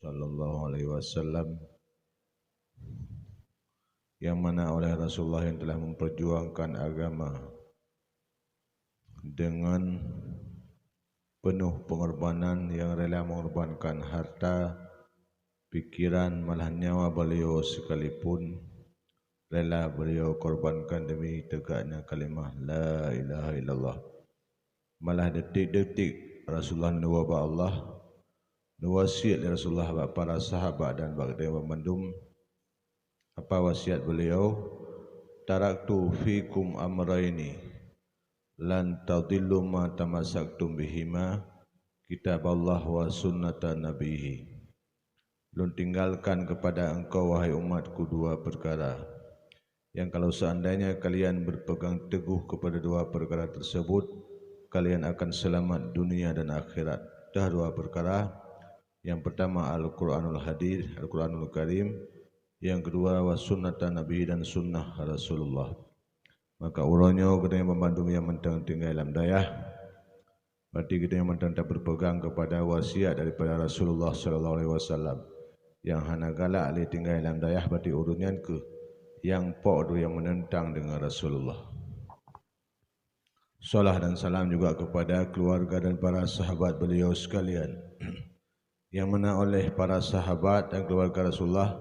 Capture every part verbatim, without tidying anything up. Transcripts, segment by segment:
Sallallahu alaihi wasallam, yang mana oleh Rasulullah yang telah memperjuangkan agama dengan penuh pengorbanan, yang rela mengorbankan harta, pikiran, malah nyawa beliau sekalipun, rela beliau korbankan demi tegaknya kalimah la ilaha illallah. Malah detik-detik Rasulullah neuwoe bak Allah, neuwasiat lé Rasulullah bak para sahabat dan bak geutanyoe bandum. Apa wasiat beliau? "Taraktu fikum amraini, lan tadillu ma tamassaktum bihima, kitaballah wa sunnata nabihi." Lôn tinggalkan kepada engkau, wahai umatku, dua perkara, yang kalau seandainya kalian berpegang teguh kepada dua perkara tersebut, kalian akan selamat dunia dan akhirat. Dah dua perkara, yang pertama Al-Quranul Hadis, Al-Quranul Karim, yang kedua wa sunnata Nabi, dan sunnah Rasulullah. Maka uroe nyoe geutanyoe bandum nyang mantong tinggai lam dayah, berarti geutanyoe mantong tapeureupegang kepada wasiat daripada Rasulullah sallallahu alaihi wasallam, nyang hana galak lé tinggai lam dayah, berarti ureuëng nyan keuh nyang pok dua nyang meunentang dengan Rasulullah. Salam dan salam juga kepada keluarga dan para sahabat beliau sekalian, yang mana oleh para sahabat dan keluarga Rasulullah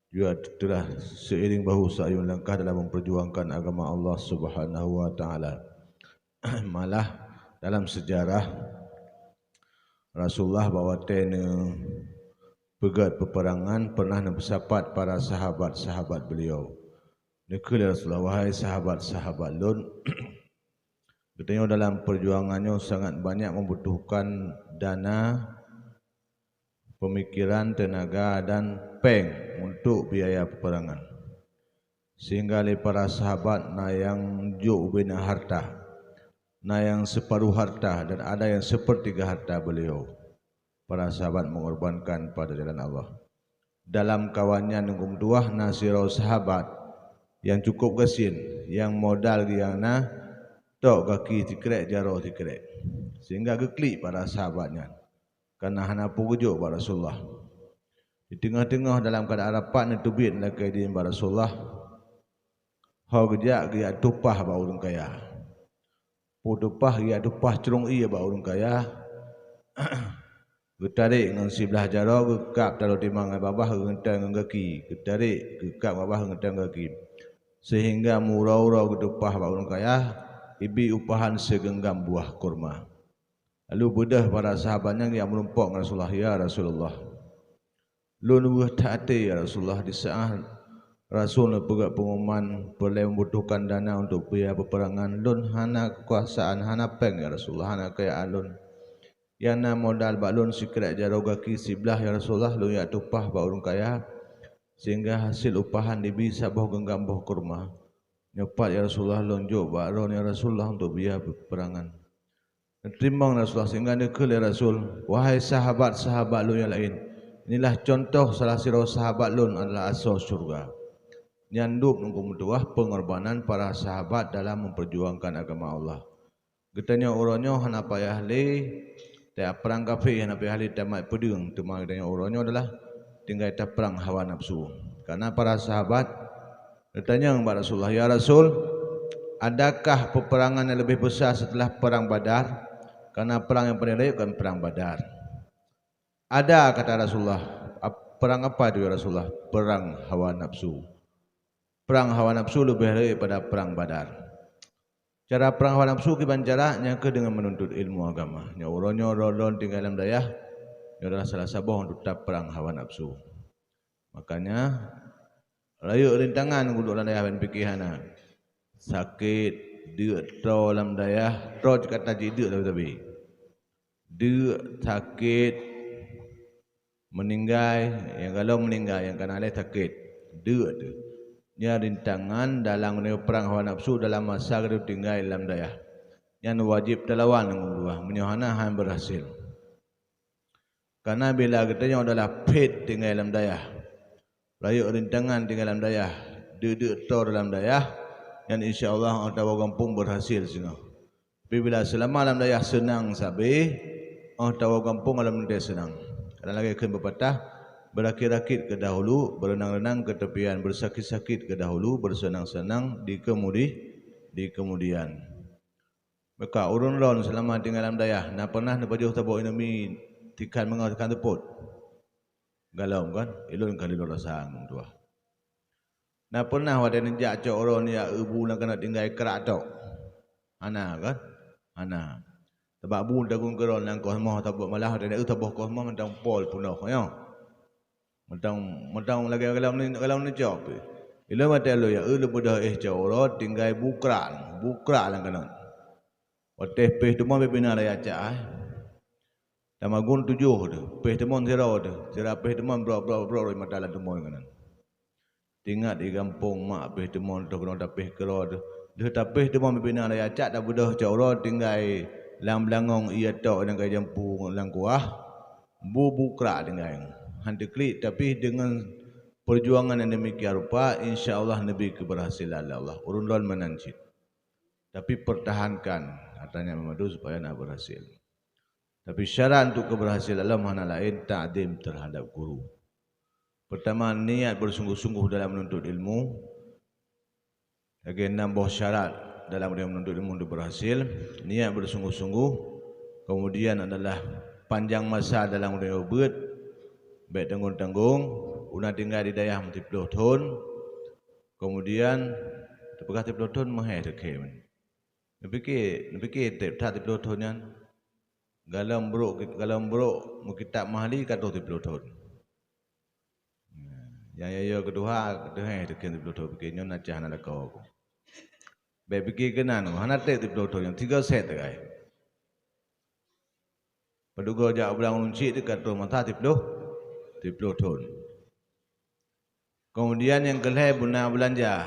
juga telah seiring bahu seayun langkah dalam memperjuangkan agama Allah Subhanahu wa Taala. Malah dalam sejarah, Rasulullah bak watée neupeugét peuperangan pernah neupeusapat para sahabat-sahabat beliau. Neukheun lé Rasulullah, "Wahai sahabat-sahabat lôn, geutanyoe dalam peujuangan nyoe sangat banyak membutuhkan dana, pemikiran, tenaga, dan péng untuk biaya peuperangan." Sehingga lé para sahabat na nyang jok ubena harta, na nyang seuparuh harta, dan ada nyang seupeurtiga harta beliau. Para sahabat mengorbankan pada jalan Allah. Dalam kawan nyan nyang geumeudua na sidroe sahabat nyang cukup gasien, nyang modal geuh nyang na tok gaki sikrek, jaroe sikrek, sehingga geuklik para sahabat nyan, karena hana peue geujok bak Rasulullah. Di teungoh-teungoh dalam keuadaan rapat neuteubiet lakée idin bak Rasulullah, ho geujak geujak tumpah bak ureuëng kaya. Peue tumpah, geujak tumpah crông ié bak ureuëng kaya, geutarek ngon siblah jaroe, geukab taroh timang ngon babah, geugeunteun ngon gaki, geutarek, geukab babah, geugeunteun gaki, sehingga meuuroe-uroe geutumpah bak ureuëng kaya, ibi upahan sigeunggam buah kurma. Lalu beudôh para sahabat nyan geujak meurumpok ngon Rasulullah, "Ya Rasulullah, lôn weueh that até, ya Rasulullah, di saát Rasul neupeugét peungumuman peureulée membutuhkan dana untuk biaya peuperangan, lôn hana keukuasaan, hana péng, ya Rasulullah, hana keukuasaan lôn. Nyang na modal bak lôn sikrek jaroe gaki siblah, ya Rasulullah, lôn jak tumpah bak ureuëng kaya, sehingga hasil upahan jibi saboh geunggam boh kurma. Nyoe pat, ya Rasulullah, lôn jok bak droeneuh, ya Rasulullah, untuk biaya peuperangan." Neuteurimong Rasulullah sehingga neukheun lé Rasul, "Wahai sahabat-sahabat lôn nyang laén, inilah contoh salah sidroe sahabat lôn adalah asoe syeuruga." Nyan dub nyang geumeudua peungorbanan para sahabat dalam memperjuangkan agama Allah. Geutanyoe uroe nyoe hana payah lé taprang kafé, hana payah lé tamat peudeueng, teuma geutanyoe uroe nyoe adalah tinggai taprang hawa nafsu. Karena para sahabat geutanyong bak Rasulullah, "Ya Rasul, adakah peperangan yang lebih besar setelah perang Badar?" Karena perang yang paling rayeuk kan perang Badar. "Ada," kata Rasulullah. "Ap-, perang apa itu, ya Rasulullah?" "Perang hawa nafsu." Perang hawa nafsu leubeh rayeuk pada perang Badar. Cara perang hawa nafsu kiban cara, nyang keuh deungon meununtut ilmu agama. Nyoe uroe nyoe droe-droe tinggai lam dayah, nyoe adalah salah saboh untuk taprang hawa nafsu. Makanya, rayeuk rintangan geuduek lam dayah ban pike hana. Sakét, deuk, troe lam dayah, troe cit ka taji deuk sabe-sabe. Deuk, sakét, meuninggai, nyang galom meuninggai, nyang kana lé sakét, deuk teuh. Nyan rintangan dalam meunyoe prang hawa nafsu dalam masa geutanyoe tinggai lam dayah. Nyan wajéb talawan ngon Allah, meunyoe hana han beurhasil. Kana bila geutanyoe adalah phét tinggai lam dayah, rayeuk rintangan tinggai lam dayah, deuk-deuk troe dalam dayah, nyan insya Allah óh tawoe gampông beurhasil singoh. Tapi bila seulama lam dayah seunang sabe, óh tawoe gampông alhamdulillah seunang. Kadang lagée kheun pepatah, "Berakit-rakit keudahulu, berenang-renang keutepian, bersakit-sakit keudahulu, bersenang-senang di kemudi-, di kemudian." Maka ureuëng droen seulama tinggai lam dayah, na pernah neupajoh saboh indomie tikhan meungoh tikhan seupôt? Galom kan? Ilôn ka lheueh rasa ngon tuah. Na pernah watée neujak cok uroe neujak eu bu lam keunoe tinggai krak tok? Hana kan? Hana. Sabab bu tagun keudroe lam kosmos, saboh malah watée na eu saboh kosmos mantong pol peunoh nyoe. Mantong, mantong lagée galom ni, galom neucok pih. Ilôn watée lôn jak eu lôn beudôh éh cok uroe tinggai bu krak, bu krak lam keunoe. Watée péh teumon pimpinan raya Aceh, tamagun tujoh teuh, péh teumon sidroe teuh, sira péh teumon brok, brok, brok, brok mata lam teumon keunan. Tingat di gampông mak péh teumon teuh keunoe tapéh keudroe teuh. Lheueh tapéh teumon pimpinan raya Aceh tabeudôh cok uroe tinggai lam beulangong ié tok nyang ka jampu lam kuah, bu, bu krak tinggai. Han teuklik, tapi deungon peujuangan nyang demikian rupa, insya Allah neubi keubeurhasilan lé Allah. Ureuëng droen meunan cit. Tapi pertahankan harta nyan meumadu supaya na beurhasil. Tapi syarat untuk keberhasilan lom hana laén takzim terhadap guru. Pertama, niat bersungguh-sungguh dalam menuntut ilmu. Lagée enam boh syarat dalam ureuëng menuntut ilmu untuk berhasil. Niat bersungguh-sungguh. Kemudian adalah panjang masa dalam ureuëng beuet. Bék tanggung-tanggung. Una tinggai di dayah meusiploh thon. Kemudian, teupeugah siploh thon meuhé teukhém. Neupike, neupike that siploh thon nyan. Galom brok, galom brok meukitab Mahli ka troh siploh thon. Nyang yo-yo keutuha, keutuha teuken siploh thon, pike nyoe na cah na lakoe ku. Bék pike keunan, hana treb siploh thon, nyang tiga set teukai. Padub goe jak u blang ureuëng chik teuka troh masa siploh, siploh thon. Kemudian nyang keulhée beuna beulanja.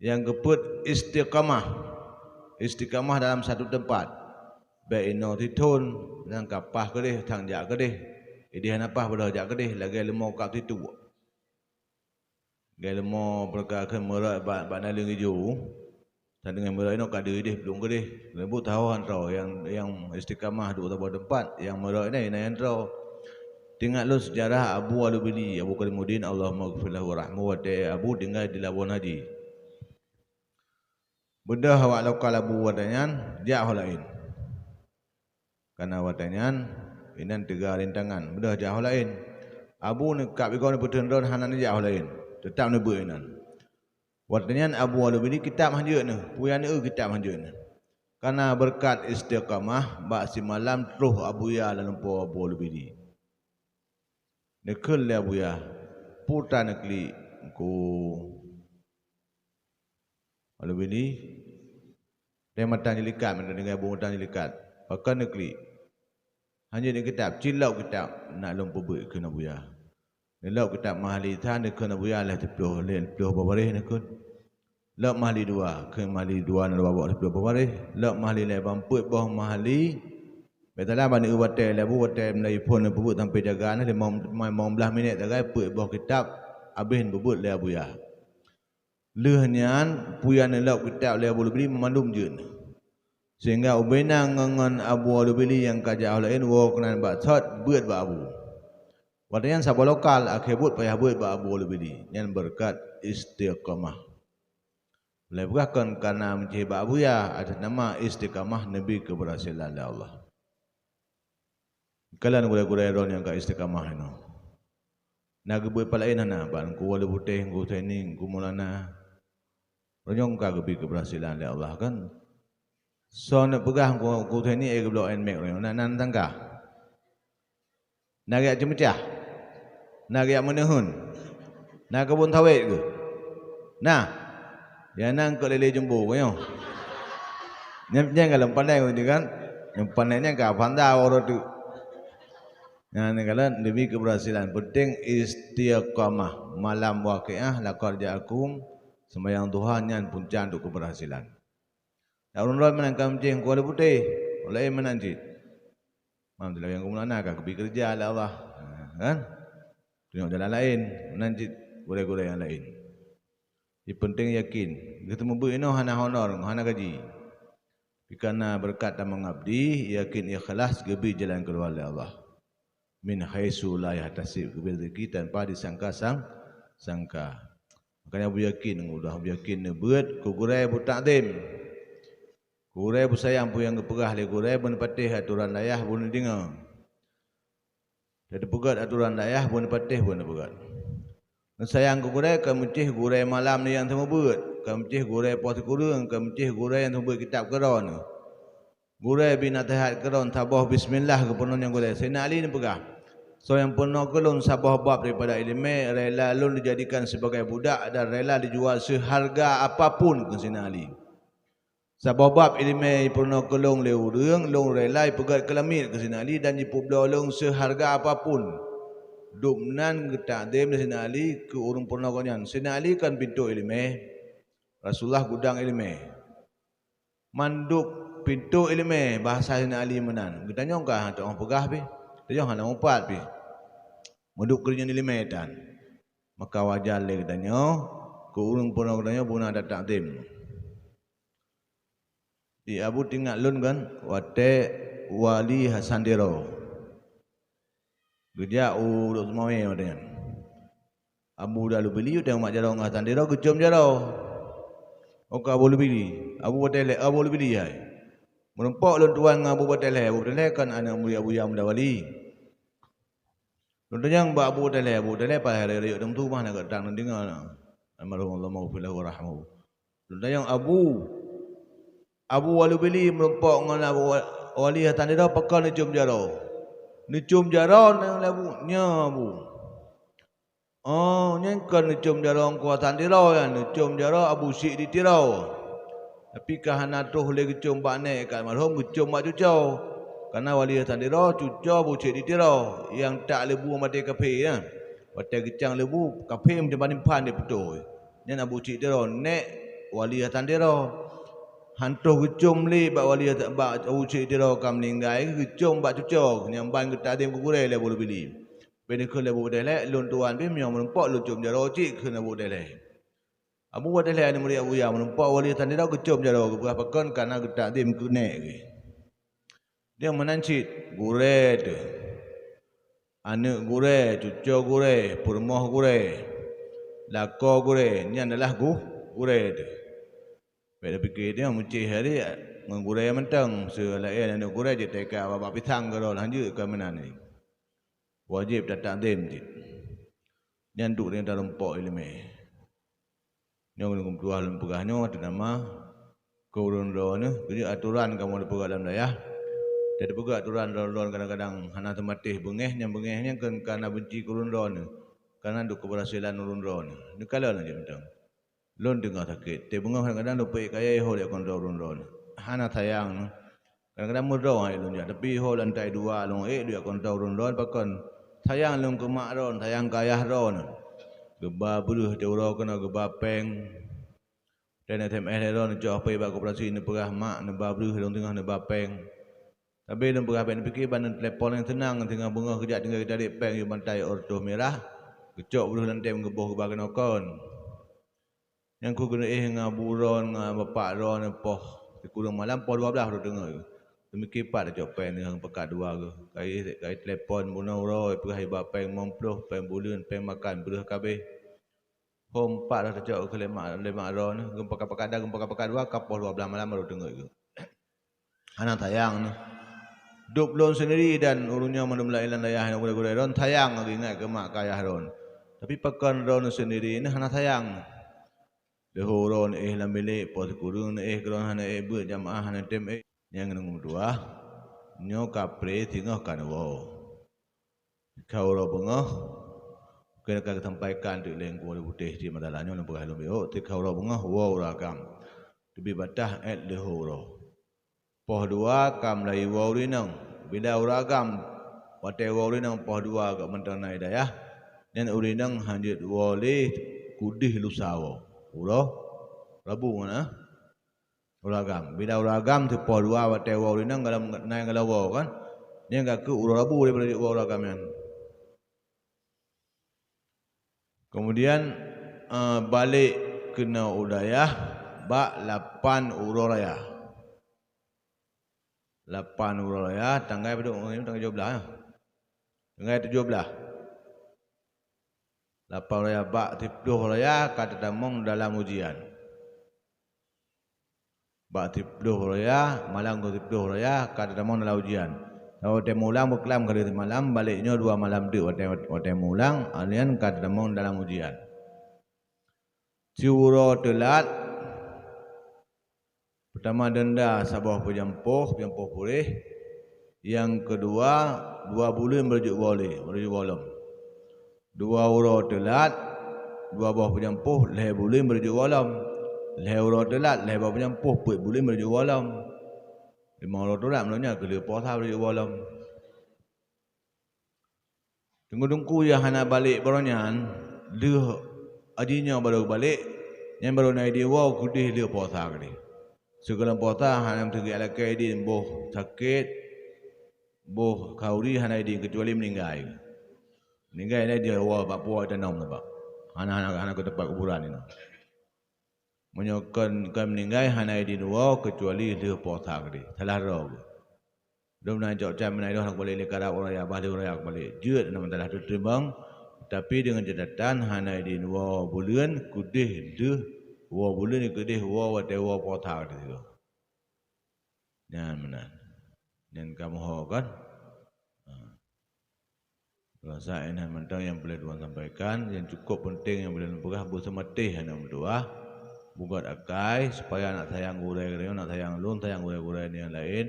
Nyang keupeuet istiqamah. Istiqamah dalam satu teumpat. Bék inoe sithon, nyang ka paih keudeh, sang jak keudeh. Ideh hana paih beudôh jak keudeh, lagée leumo kab situek. Lagée leumo peureuka kheun meurok bak, bak naleueng ijo. Sadeungon meurok inoe ka deuh ideh plueng keudeh. Leumbut taho han troe, nyang, nyang istiqamah duek saboh teumpat, nyang meurok inoe, inoe nyang troe. Teuingat lôn seujarah Abu Alubili, Abu Kalimuddin, Allahumma ghfir lahu warhamhu, watée Abu tinggai di Labuan Haji. Beudôh awak lokal Abu watée nyan jak ho laén. Karna watée nyan, inan teuga rintangan, beudôh jak ho laén. Abu neukab igoe neupeuteun droe hana neujak ho laén, teutab neubeuet inan. Watée nyan Abu Alubili kitab han jeuet neuh, peue nyang neueu kitab han jeuet neuh. Karna beureukat istiqamah, bak simalam troh Abuya lam lumpoe Abu Alubili. Neukheun lé Abuya, "Peue tan neuklik, Teungku?" Alubili, deh mata jilikat, meudeungoe bu mata jilikat. Pakon neuklik? Han jeuet neukitab, cit lok kitab, nak lôn peubeuet kheun Abuya. Neulok kitab Mahli that, neukheun Abuya lhée siploh, lhée siploh boh baréh neukheun. Lok Mahli dua, kheun Mahli dua na dua boh siploh boh baréh. Lok Mahli lhée ban peuet boh Mahli. Bék salah bak neu watée lhée bu, watée meulai phon neupeubuet sampoe jaga na limong, limong blaih minét sagai peuet boh kitab habéh neupeubuet lé Abuya. Lheueh nyan, peue nyang neulok kitab lé Abu Alubili mandum jeuet. Sehingga ubena ngon, ngon Abu Alubili nyang ka jak ho laén woe keunan bak sot beuet bak Abu. Watée nyan saboh lokal akhé buet payah beuet bak Abu Alubili, nyan beureukat istiqamah. Ulée peugah kon kana meucéh bak Abuya, atas nama istiqamah neubi keubeurhasilan lé Allah. Kalon gurée-gurée droe nyang ka istiqamah inoe. Na geubeuet pat laén hana, bak Teungku Wali Putéh, Teungku Saini, Teungku Maulana. Roh nyoe ka geubi keubeurhasilan lé Allah kan. Soe neuk peugah Teungku, Teungku Saini, eh, geublok N max roh nyoe, na, na tangka. Na geujak ceumeucah. Na geujak meuneuheun. Na keubon sawét geuh. Na. Ya na eungkôt lé-lé jumbo nyoe. Nyan, nyan ka lom pandai nyoe kan. Nyang pandai nyan ka panda uroe teuk. Nyan ka lom demi keberhasilan. Penting istiqamah. Malam waqiah, laqad ja'akum, sembahyang duha nyan punca untuk keberhasilan. Dak ureuëng droe meunan ka meucéh Teungku Wali Putéh, ureuëng laén meunan cit. Mam teulayang geumeulana ka geubi keureuja lé Allah. Ha, kan? Tunjok jalan laén, meunan cit gurée-gurée nyang laén. Nyang penting yakin, geuteumeubuet inoe hana honor, hana gaji. Tapi kana beureukat tamong abdi, yakin ikhlas geubi jalan keuluwa lé Allah. min haitsu la yahtasib, geubri rezeki tanpa disangka-sang-, sangka. Makanya Abu Yakin, udah Abu Yakin neubeuet keu gurée, beutakzim. Gurée beusayang peue nyang geupeugah lé gurée, beuneupatéh atoran dayah, beuneudeungoe. Teupeugét atoran dayah, beuneupatéh, beuneupeugét. Neusayang keu gurée, ka meucéh gurée malam nyan nyang seumeubeuet, ka meucéh gurée poh sikureueng, ka meucéh gurée nyang seumeubeuet kitab keudroe. Gurée bri naseuhat keudroe, saboh bismillah geupeurunoe ngon gurée. Saidina Ali neupeugah, "Soe nyang peurunoe keu lôn saboh bab daripada iéleumé, rela lôn dijadikan sibagai budak dan rela dijual seuharga apapun," kheun Saidina Ali. Saboh bab iéleumé jipeurunoe keu lôn lé ureuëng, lôn rela jipeugét keu lamiet keu Saidina Ali dan jipeubloe lôn seuharga apapun. Dum nan geutakzim lé Saidina Ali keu ureuëng peurunoe gobnyan. Saidina Ali kan pintoe iéleumé, Rasulullah gudang iéleumé. Mandum pintoe iéleumé bahasa Saidina Ali meunan. Geutanyoe ka hana teupeugah pih. Tanyoe hana mupat pih. Mandum keureujeuen iéleumé tan. Maka wajar lé geutanyoe keu ureuëng peurunoe geutanyoe beuna tatakzim. Di Abu teuingat lôn kan, watée Wali Hasan Tiro geujak u Lhokseumawe watée nyan. Abu Waluibili watée mat jaroe ngon Hasan Tiro geucom jaroe. Oka Abu Waluibili, Abu Batélé, Abu Waluibili hai. Meurumpok lôn tuan ngon Abu Batélé, Abu Batélé kan aneuëk murit Abu Yahya Muda Wali. Lôn tanyong bak Abu Batélé, Abu Batélé padahai rayeuk-rayeuk dum tu mah na geutanyoe deungoe na. Almarhum Allahumma ghfir lahu warhamhu. Lôn tanyong Abu, Abu Waluibili meurumpok ngon Abu Wa-, Wali Hasan Tiro pakon neucom jaroe. Neucom jaroe nyoe lé Abu, nyoe Abu. Oh, nyan kon neucom jaroe Teungku Hasan Tiro nyan, neucom jaroe Abu Syik di Tiro. Tapi ka hana troh lé geucom bak nék ka almarhum, geucom bak cucoe. Kareuna Wali Hasan Tiro cucoe Abu Syik di Tiro nyang tak leubu maté kafé nyan. Watée geucang leubu, kafé meuteumpat nimpan di putôh. Nyan Abu Syik Tiro, nék Wali Hasan Tiro. Han troh geucom lé bak Wali Hasan, bak Abu Syik Tiro ka meuninggai, geucom bak cucoe nyang ban geutakzim keu gurée lé Abu Waluibili. Bèk neukheun lé Abu Batélé, lôn tuan pih meunyoe meurumpok lôn cok jaroe cit kheun Abu Batélé. Abu Batélé aneuk murit Abu Yahya meurumpok Wali Hasan Tiro geucom jaroe geupeugah pakon kareuna geutakzim keu nék geuh. Dia meunan cit gurée teuh. Aneuk gurée, cucoe gurée, peurumoh gurée, lakoe gurée, nyan adalah gu-, gurée teuh. Bèk tapike dia meucéh hari ngon gurée mantong, seulaén aneuk gurée jiteuka bak pisang keudroe, lanjut keu meunan nyoe. Wajéb tatakzim cit. Nyan duek nyan tarumpok iéleumé. Nyoe lôn tuah lôn peugah nyoe teunama keu ureuëng droeneuh, keu atoran kamoe teupeugah lam dayah. Teupeugah atoran droe-droe kadang-kadang hana teumatéh beungéh, nyang beungéh nyan kon kareuna beunci keu ureuëng droeneuh, kareuna duek keubeurhasilan ureuëng droeneuh. Neukalon lagée mantong. Lôn teungoh sakét, teungoh kadang-kadang lôn peuék kayée ho lé kon droe ureuëng droeneuh. Hana sayang. Kadang-kadang meudroe hai lôn jak, tapi ho lantai dua lôn ék duek kon droe ureuëng droe pakon. Sayang lôn keu mak droe, sayang keu ayah droe. Geuba breueh teuh uroe keunoe geuba péng. Dan S M S lé droe neucok H P bak koperasi neupeugah mak neuba breueh lôn teungoh neuba péng. Tapi lôn peugah bèk neupike ban neutelepon nyang seunang teungoh beungoh keujak tinggai geutarek péng yue bantai ortoh mirah, geucok breueh lam tem geuboh geuba keunoe kon. Nyang ku geuneuk éh ngon abu droe ngon bapak droe neupoh sikureueng malam poh dua blaih droe teungoh. Teumike pat tacok péng teungoh pakat dua geuh. Kai, kai telepon bunoe uroe peugah iba péng limong ploh, péng buleuen, péng makan breueh kabeh. Hom pat tacok keu lé mak, lé mak droe neuh, geupakat-pakat dan geupakat-pakat dua ka poh dua blaih malam baru teungoh geuh. Hana sayang neuh. Dub lôn seundiri dan ureuëng nyoe mandum laén lam dayah nyang gurée-gurée droe sayang lagée ingat keu mak keu ayah droe. Tapi pakon droe seundiri neuh hana sayang. Leuho droe neuéh lam bilék, poh sikureueng neuéh keudroe hana ék beuet, jamaah hana tem ék. Nyang nomor dua, nyoe kapré singoh ka neuwoe. Teuka uroe beungoh, keu ka geusampaikan teuk lé Teungku Putéh cit masalah nyoe, lôn peugah lôn biôk, teuka uroe beungoh woe ureuëng agam. Teubiet bataih ét leuho uroe. Poh dua ka meulayeue woe ureuëng inong. Bila ureuëng agam watée woe ureuëng inong poh dua geuh mantong na i dayah, nyan ureuëng inong hana jeuet woe lé keudeh lusa woe. Uroe Rabu ngon, ah, ureuëng agam. Bila ureuëng agam teupoh dua watée woe ureuëng inong galom na i galom woe kan. Nyan ka keuh uroe Rabu daripada jeuet woe ureuëng agam nyan. Kemudian, eh, balek keunoe u dayah bak lapan uroe raya. Lapan uroe raya, tanggai padub, tanggai tujoh blaih, ya? Tinggai tujoh blaih. Lapan raya, bak siplôh raya ka tatamong dalam ujian. Bak siplôh raya, malam keu siplôh raya ka tatamong dalam ujian. Watée meuulang beuklam kali simalam, balék nyoe dua malam teuk watée, watée meuulang, nyan ka tatamong dalam ujian. Siuroe teulat, peutama denda saboh peujampoh, peujampoh puréh. Nyang keudua, dua buleuen beureujuk woe lé, beureujuk woe lom. Dua uroe teulat, dua boh peujampoh, lhée buleuen beureujuk woe lom. Lhée uroe teulat, lhée boh peujampoh, peuet buleuen beureujuk woe lom. Limong uroe teulat, meunyoe nyan keuh lheueh posa beureujuk woe lom. Teungku-teungku nyang hana balék baroe nyan, lheueh jinoe baru balék, nyan baru na idin woe keudeh lheueh posa keudeh. Sigohlom posa hana meuteugét lakée idin, boh sakét, boh khanduri hana idin, keucuali meuninggai. Meuninggai nyan idin woe bak puwoe tanom bak. Hana, hana, hana keu teumpat kuburan inoe. Meunyoe kon, kon meuninggai hana idin woe keucuali lheueh posa keudeh. Salah droe geuh. Dum na cok cam meunan idong hana kubalék lé karab uroe raya, bah lheueh uroe raya kubalék. Jeuet na meusalah teuteurimong, tapi deungon catatan hana idin woe buleuen keudeh lheueh woe buleuen keudeh woe watée woe posa keudeh. Nyan meunan. Nyan ka meuho kan? Ha. Rasa inan mantong nyang peureulée tuan sampaikan, nyang cukup peunteng nyang peureulée lôn peugah, beuseumatéh aneuk meutuwah, beugot akai, supaya nak sayang gurée geutanyoe, nak sayang lôn, sayang gurée-gurée nyang laén.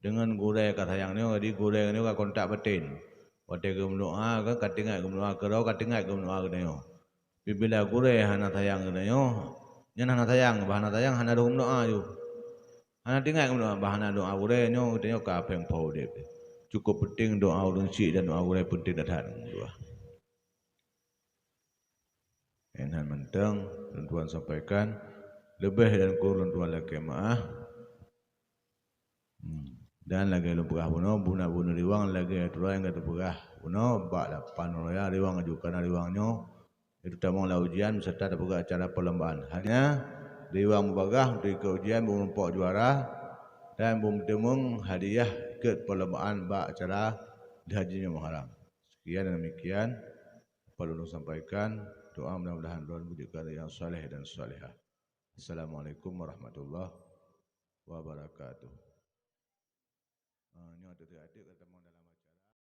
Deungon gurée ka sayang nyoe, jadi gurée nyoe ka kontak baten. Watée geumeudoá kan ka teuingat geumeudoá keudroe, ka teuingat geumeudoá geutanyoe. Bila gurée hana sayang geutanyoe, nyan hana sayang, bah hana sayang hana deuh meudoá ju. Hana teuingat meudoá, bah hana doá gurée nyoe geutanyoe ka péng poh udeb. Cukup peunteng doá ureuëng syik dan doá gurée peunteng that-that meudoá. Nyan mantong lôn tuan sampaikan, leubeh dan kureueng lôn tuan lakée meuáh. Hmm. Dan lagée lôn peugah bunoe, bunoe, bunoe riwang lagée aturan nyang ka teupeugah bunoe bak lapan raya riwang aju kana riwang nyoe, itu tamong lam ujian beserta teupeugah acara perlombaan. Hanya riwang meubagaih untuk ikot ujian, beumeurumpok juara dan beumeuteumong hadiah ikot perlombaan bak acara di haji nyoe Muharram. Sekian dan demikian dapat ulôn sampaikan. Doa mudah-mudahan droen beujeuet keu aneuk nyang saleh dan salehah. Assalamualaikum warahmatullahi wabarakatuh. Ah, nyoe até-até ka tamong dalam